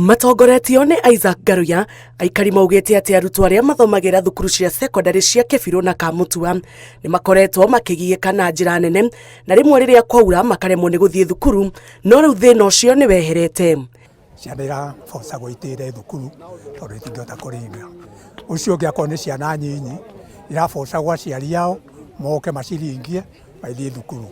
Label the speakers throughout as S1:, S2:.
S1: Matongoretio nĩ Isaac Ngaruya, aikari maugĩte atĩ arutwo arĩa mathomagĩra thukuru cia sekondarĩ cia Kĩbirũ na Kamũtua nĩ makoretwo makĩgiĩka na njĩra nene na rĩmwe rĩrĩa kwaura makaremwo nĩ gũthiĩ thukuru, no rĩu thĩna ũcio nĩ weherete.
S2: Ciana irabocagwo itĩre thukuru tondũ itingĩhota kũringa. Ũcio ũngĩ akorwo nĩ ciana nyinyi irabocagwo aciari ao moke maciringie magĩthiĩ thukuru.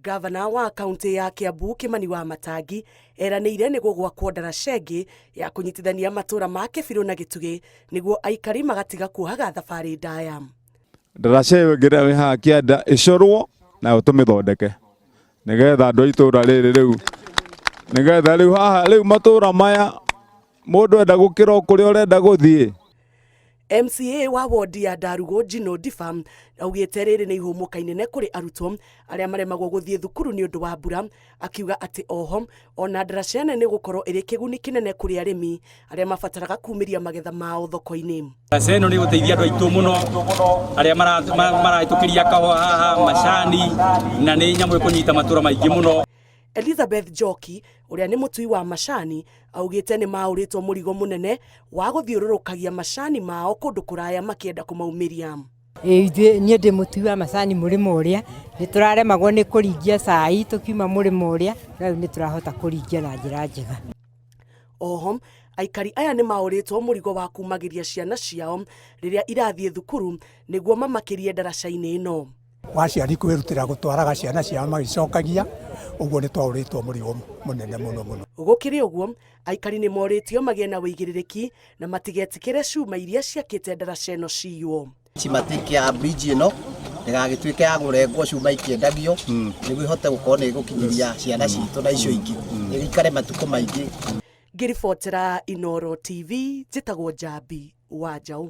S1: Gavana wa kaunti ya Kiambu Kimani wa Matangi eranĩire nĩ gũgwakwo ndaraca ĩngĩ ya kũnyitithania matũra ma Kĩbirũ na Gĩtugĩ nĩguo aikari magatiga kuohaga thabarĩ ndaya.
S3: Ndaraca ĩyo ĩngĩ ĩrĩa ĩ haha kĩanda ĩcorwo nayo tũmĩthondeke nĩgetha andũ a itũra rĩrĩ rĩu nĩgetha rĩu haha rĩu matũra maya mũndũ enda gũkĩra o kũrĩa ũrenda gũthiĩ.
S1: MCA wa wodi ya Ndarugo Gino Difa augĩte rĩrĩ nĩ ihũmũka inene kũrĩ arutwo arĩa maremagwo gũthiĩ thukuru nĩ ũndũ wa mbura, akiuga atĩ oho ona ndaraca ĩno nĩ ĩgũkorwo ĩrĩ kĩguni kĩnene kũrĩ arĩmi arĩa mabataraga kumĩria magetha mao thoko-inĩ.
S4: Ndaraca ĩno nĩ ĩgũteithia andũ aitũ mũno arĩa marahĩtũkĩria kahũa haha, macani, na nĩ nyamũ ĩkũnyita matũra maingĩ mũno.
S1: Elizabeth Njoki ũrĩa nĩ mũtui wa macani augĩte nĩ maũrĩtwo mũrigo mũnene wa gũthiũrũrũkagia macani mao kũndũ kũraya makĩenda kũmaumĩria.
S5: Ithuĩ niĩ ndĩ mũtui wa macani mũrĩmo ũrĩa, nĩ tũraremagwo nĩ kũringia cai tũkiuma mũrĩmo ũrĩa, no rĩu nĩ tũrahota kũringia na njĩra njega.
S1: Oho, aikari aya nĩ maũrĩtwo mũrigo wa kumagĩria ciana ciao rĩrĩa irathiĩ thukuru nĩguo mamakĩrie ndaraca-inĩ ĩno.
S2: Wa aciari kwĩrutĩra gũtwaraga ciana ciao magĩcokagia, ũguo nĩ twaũrĩtwo mũrigo mũnene mũno mũno.
S1: Gũkĩrĩ ũguo, aikari nĩ morĩtio magĩe na ũigĩrĩrĩki na matigetĩkĩre cuma iria ciakĩte ndaraca ĩno ciywo.
S6: Cimatiki ya bridge ĩno ndĩgagĩtuĩke ya kũrengwo cuma ikĩendagio nĩguo ĩhote gũkorwo nĩ ĩgũkinyĩria ciana citũ na icio ingĩ ĩikare matukũ maingĩ.
S1: Ngĩribotera Inooro TV, njĩtagwo Njambi wa Njaũ.